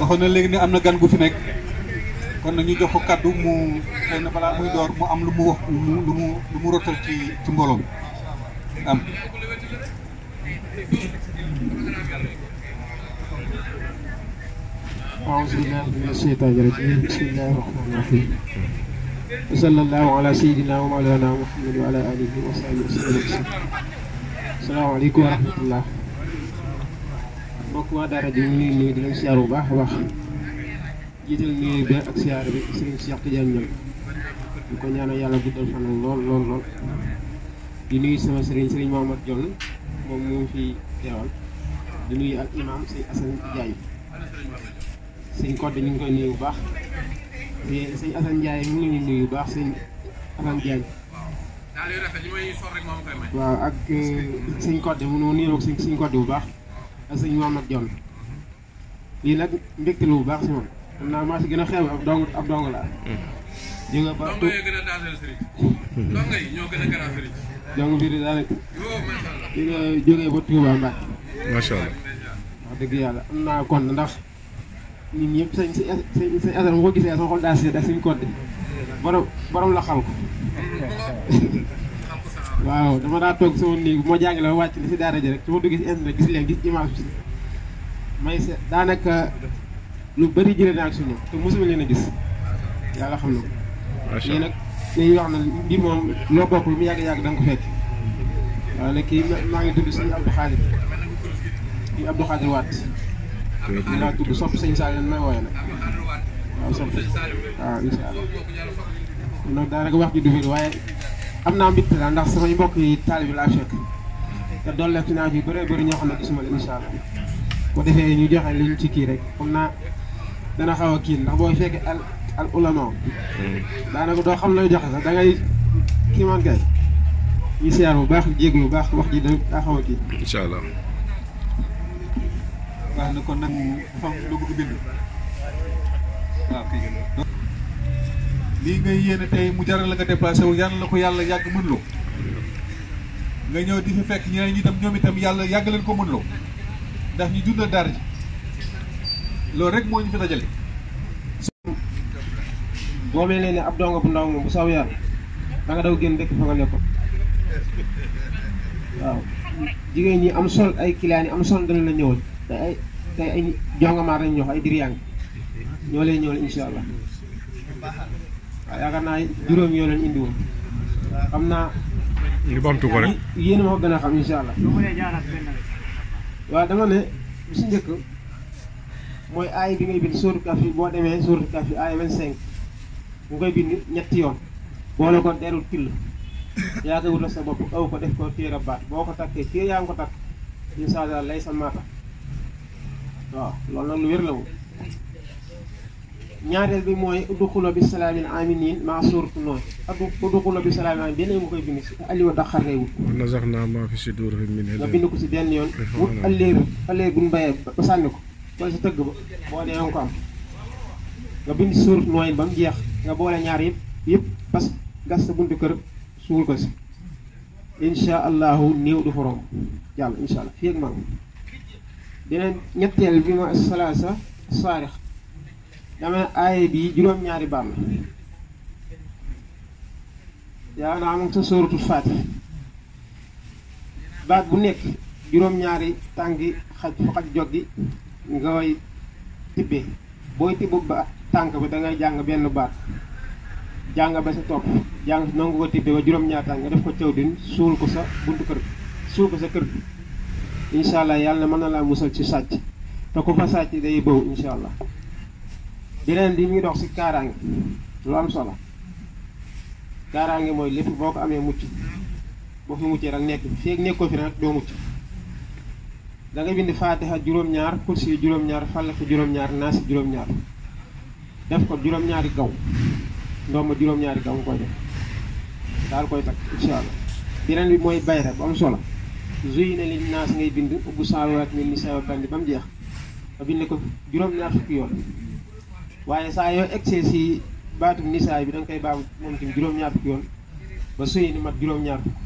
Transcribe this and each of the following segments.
waxoon na léegi ne am na gan gu fi nekk kon nañu jox ko kaddu mu xëy na balaa muy door mu am lu mu wax lu mu rotal ci mbooloo mi am. أعوذ بالله من الشيطان الرجيم بسم الله الرحمن الرحيم وصلى الله على سيدنا ومولانا محمد وعلى آله وصحبه وسلم. السلام عليكم ورحمة الله. mbokk waa daara ji ñu ngi nuyu di leen siyaar bu baax a baax jiital nuyu bi ak siyaar bi Serigne Cheikh Tidiane Niang di ko ñaanal yàlla guddal fanal lool di nuyu sama Serigne Mohamed Dione moom mu fi teewal di nuyu ak imam Sëñ Assane Ndiaye sëñ Codé ñu ngi koy nuyu bu baax te sëñ Assane Ndiaye mu ngi leen di nuyu bu baax sëñ Assane Diagne waaw ak sëñ Codé mu nuyu ak sëñ Codé bu baax ak sëñ Mohamed Dione lii nag mbégte lu bu baax si man xam naa maa si gën a xew ab dong la jóge ba dong biir daanaka di nga jógee ba Touba Mbacke macha allah wax dëgg yàlla am naa kon ndax nit ñëpp sëñ Assane bu ko gisee sama xol daa seet ak sëñ Codé borom la xal ko waaw dama daa toog sama néeg bu ma jàngale ba wàcc li si daara ji rek su ma duggee si internet gis leen gis image bi may seet daanaka lu bëri jëlee naa ak suñu te mosuma leen a gis yàlla xam na ko. macha allah lii nag dañuy wax ne mbir moom loo bokk lu mu yàgg-yàgg da nga ko fekk waaw léegi kii maa ngi tudd sëñ Abdou Khadir kii Abdou Khadir Waat di laa tudd sopp sëñ Sall leen may wooye nag waaw sopp waaw incha allah donc daanaka wax ji du bëri waaye am naa mbégte daal ndax samay mbokk yi taalibe laa fekk te dolleef naa fi bëree bëri ñoo xam ne gisuma leen incha allah bu defee ñu joxe liñ ci kii rek xam naa dana xaw a kii ndax booy fekkee al ulama daanaka doo xam lay joxe sax da ngay kii man kay ñu siyaar bu baax jéeglu bu baax wax ji daa xaw a kii incha allah waaw na kon nag dafa am lu bëgg bind waaw kay lii ngay yéene tey mu jaral la nga déplacé wu yàlla la ko yàlla yàgg mën loo nga ñëw di fi fekk ñeneen ñi tam ñoom itam yàlla yàgg leen ko mën loo ndax ñu dundal daara ji loolu rek moo ñu fi dajale. boo mel ne ab dongo bu ndaw moom bu saw yàlla da nga daw génn dëkk fa nga nekkoon waaw jigéen ñi am sol ay kilaan yi am sol dana la ñëwal te ay jongamaar lañ ñox ay diriyàng ñoo leen ñëwal incha allah waaw yaakaar naa juróom yoo leen indiwoon xam naa ñu bamtu ko rek yéen ma ko gën a xam incha allah waaw dama ne bu si njëkk mooy aay bi ngay bind sóoru kaf yi boo demee sóoru kaf yi aay 25 nga koy bind ñetti yoon boole ko derul till yaa koy wutal sa bopp aw ko def ko téere baat boo ko takkee téere yaa ngi ko takk incha allah lay sa maata waaw loolu nag lu wér la wu ñaareel bi mooy udduxula bi salaamin aminin maa suuratu nooy ak udduxula bi salaamin amin benn nga koy bind si alliwa daxar ngay wut nazaxnaa maa fi suduurihim min nga bind ko si benn yoon wut alleer bu ñu bayee ba sànni ko wala sa tëgg ba boo dee nga ko am nga bind suuratu nooy ba mu jeex nga boole ñaar yëpp parce que gas sa buntu kër suul ko si insha allahu néew du forom jàll insha allah fii ak maam beneen ñetteel bi ma salaasa saarix dama aaye bi juróom-ñaari baat la yaa naa moom sa sóoratul Faatiha baat bu nekk juróom-ñaari tànki xaj fa xaj joggi nga koy tibbee booy tibb ba tànk bi da ngay jàng benn baat jàng ba sa topp jàng nangu ko tibbee ba juróom-ñaari tànk nga def ko caw din suul ko sa buntu kër suul ko sa kër gi incha allah yàlla mën na laa musal ci sàcc te ku fa sàcc day bëw incha allah beneen bi ñuy dox si kaaraange lu am solo kaaraange mooy lépp boo ko amee mucc boo fi muccee rek nekk feeg nekkoo fi rek doo mucc da ngay bind faatiha juróom-ñaar kursi juróom-ñaar falaq juróom-ñaar naas juróom-ñaar def ko juróom-ñaari gaw ndomba juróom-ñaari gaw nga koy def daal koy takk incha allah beneen bi mooy bayra bu am solo zuyina lin naas ngay bind ubbu saawaat min nisaa bandi ba mu jeex nga bind ko juróom-ñaar fukki yoon waaye saa yoo egsee si baatum nisaa bi da nga koy baamu moom tamit juróom-ñaar fukki yoon ba suy ni mat juróom-ñaar fukk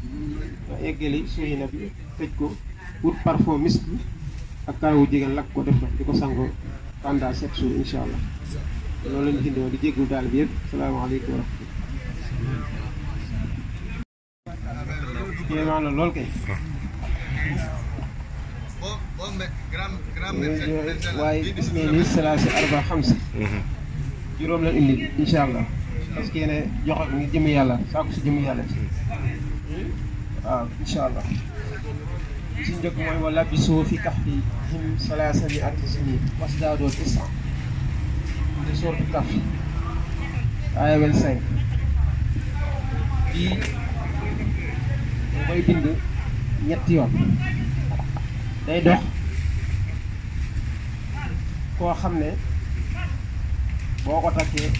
nga eggali suy na bi tëj ko wut parfum misk ak karawu jigéen lakk ko def ko di ko sangoo pendant 7 jours incha allah loolu lañu findoo di jéggul daal bi yëpp salaamaaleykum wa rahmatulah kéemaan la lool kay waaye gis ne ni salaasi arba xamsi juróom lañ indi incha allah parce que ne joxe ko ngi jëmm yàlla saako si jëmm yàlla si waaw incha allah si njëkk mooy wala bisoo fi kax fi him salaasa mi ati sini wasdaadoo tisan de sortu kaf aaya 25 bii mu koy bind ñetti yoon day dox koo xam ne boo ko takkee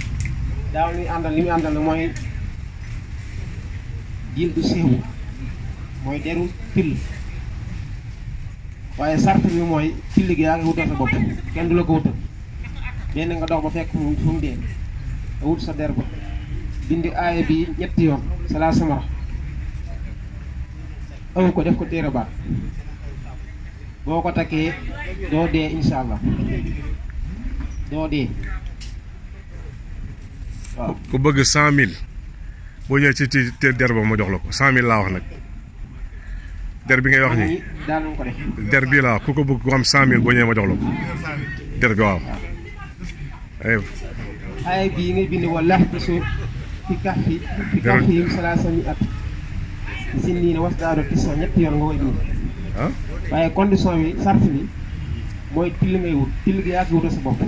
daaw li àndal li muy àndal na mooy jil du siiwu mooy deru till waaye sart bi mooy till gi yaa ngi wutal sa bopp kenn du la ko wutal benn nga dox ba fekk fu mu dee nga wut sa der ba bindi aaya bi ñetti yoon salaa samara aw ko def ko téere baat boo ko takkee doo dee insha allah doo dee waaw ku bëgg 100 000 boo ñëwee ci der ba ma jox la ko 100 000 laa wax nag der bi ngay wax nii daal nañ ko def der bii laa ku ko bëgg ku am 100 000 boo ñëwee ma jox la ko der bi waaw ay bii ngay bind wala bisu fi kax fi yim salaasa mi at si nii ne wasdaado tisa ñetti yoon nga koy bind waaye condition bi sart bi mooy till ngay wut till gi yaa ngi wutal sa bopp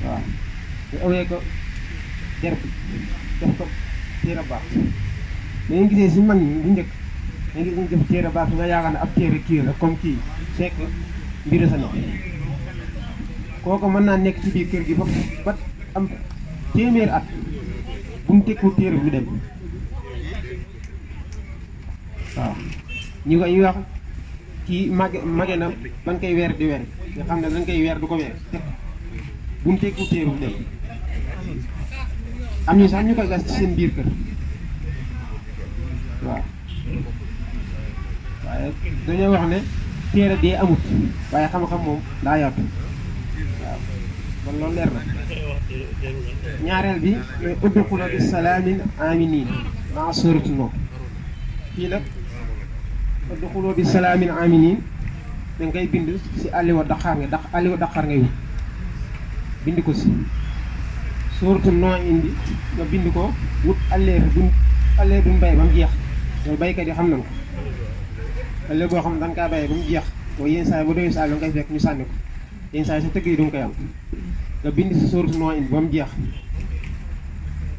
waaw nga awee ko der bi def ko téere baax da ngeen gisee si mag ñi bu njëkk da ngeen gis def téere baax nga yaakaar ne ab téere kii la comme kii fekk mbir sa nekk kooku mën naa nekk ci biir kër gi ba am téeméer at bu mu tekku téere bi dem waaw ñu koy wax kii mage na ba nga koy weer di weer nga xam ne da nga koy weer du ko weer teg bu mu tekku téere bi dem am ñu sax ñu koy gas ci seen biir kër waaw waaye dañoo wax ne téere dee amut waaye xam-xam moom daa yaatu waaw kon loolu leer na ñaareel bi mooy udxulu bi salaamin aminin maa sóoratu Nuur fii nag udxulu bi salaamin aminin da ngay bind si alliwa daqaar ngay wut bind ko si sóoratu Nuur indi nga bind ko wut alleer du mbay ba mu jeex loolu baykat yi xam nañ ko alleer boo xam ne danga kaa bayee ba mu jeex mooy yenn saa yi ba doy saa yi nga koy fekk ñu sànni ko yenn saa yi sa tëgg yi du nga koy am nga bind si sóoratu Nuur indi ba mu jeex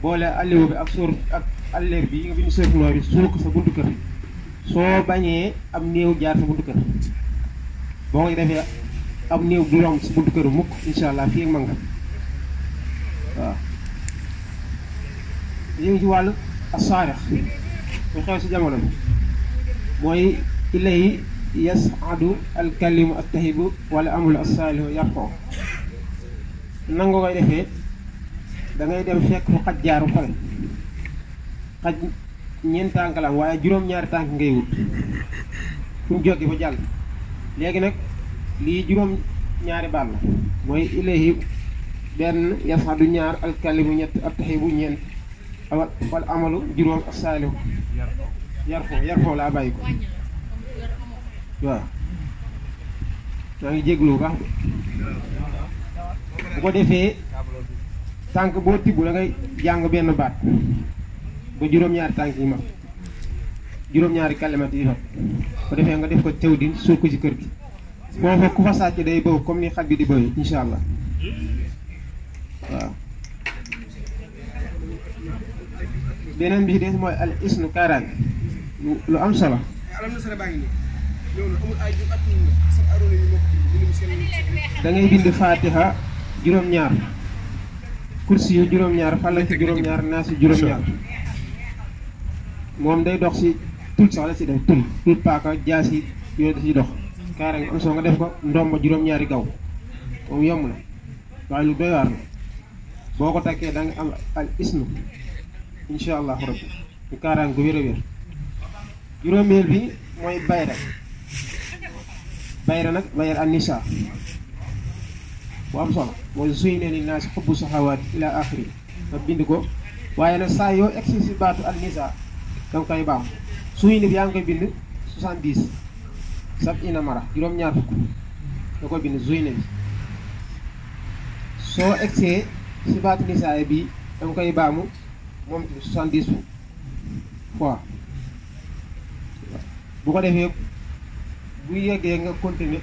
boole alliwa bi ak alleer bi nga bind sóoratu Nuur bi suul ko sa buntu kër soo bañee am néew jaar sa buntu kër boo koy defee am néew du romb si buntu kër mukk insha allah fii ak man nga waaw ñu ngi ci wàllu asaarix bu xew si jamono bi mooy ilay yasadu alkalimu attahibu wala amul assaalihu yarfo nanga koy defee da ngay dem fekk fu xaj jaaru pare xaj ñeent tànk la waaye juróom-ñaari tànk ngay wut fu mu jóge ba jàll léegi nag lii juróom-ñaari baat la mooy ilayhi benn yasadu ñaar alkalimu ñett attahibu ñeent wal amalu juróom assaalihu yarfo laa bàyyi ko waaw maa ngi jéglu bu baax bu ko defee tànk boo tibb da ngay jàng benn baat ba juróom-ñaari tànk yi mag juróom-ñaari kalimat yi ko defee nga def ko tew din suul ko ci kër gi foofa ku fa sàcc day bëw comme ni xaj bi di bëw insha allah waaw beneen bi ci des mooy al isnu kaaraan lu am solo da ngay bind fatiha juróom-ñaar kursi yu juróom-ñaar falak ci juróom-ñaar naas yu juróom-ñaar moom day dox si tul sax la si def tul paaka jaas yi yooyu da si dox kaaraan am solo nga def ko ndomba juróom-ñaari gaw moom yomb na waaye lu doy waar la boo ko takkee da nga am al isnu insha allahu rabbi ñu kaaraan gu wér a wér juróomeel bi mooy bayra nag bayra an nisa bu am solo mooy zuyyina linnaasi hubbu shahawaati ila axiri nga bind ko waaye nag saa yoo egsi si baatu an nisa danga koy baam zuyyina bi yaa ngi koy bind 70 sab'ina mara juróom-ñaar fukk nga koy bind zuyyina bi soo egsee si baatu nisaa bi danga koy baamu moom tamit 70 fois bu ko defee bu yeggee nga continuer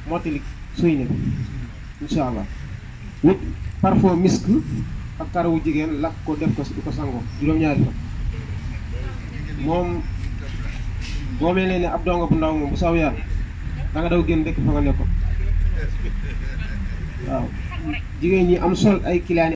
mottali zuyyina bi incha allah wut parfum misk ak karawu jigéen lakk ko def ko di ko sangoo juróom-ñaari fan moom boo mel ne ab dongo bu ndaw moom bu saw yàlla da nga daw génn dëkk fa nga nekkoon waaw jigéen ñi am sol ay kilaani